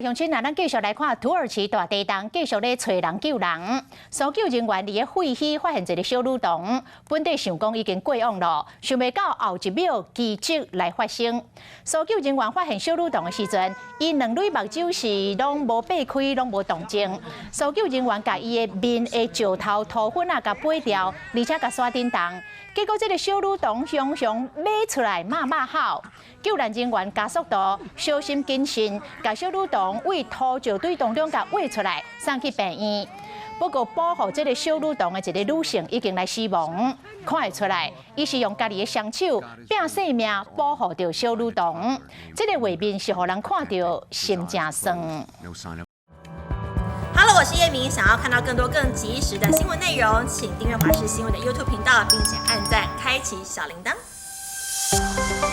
鄉親啊，咱繼續來看土耳其大地震，繼續咧揣人救人。搜救人員佇咧廢墟發現一个小女童，本底想講已經過往咯，想袂到後一秒奇蹟來發生。搜救人員發現小女童的時陣，伊兩蕊目睭是攏無擘開，攏無動靜。搜救人員共伊的面的石頭塗粉仔共掰掉，而且共山頂動。結果這个小女童雄雄欲出來罵罵吼，救援人員加速度，小心謹慎，共小女童對土石堆當中共挖出來，送去病院。不過保護這个小女童的一个女性已經來死亡，看會出來，伊是用家己的雙手拚性命保護著小女童。這个畫面是予人看著心誠酸。 Hello，我是葉明，想要看到更多更及時的新聞內容，請訂閱華視新聞的 YouTube 頻道，並且按讚，開啟小鈴鐺。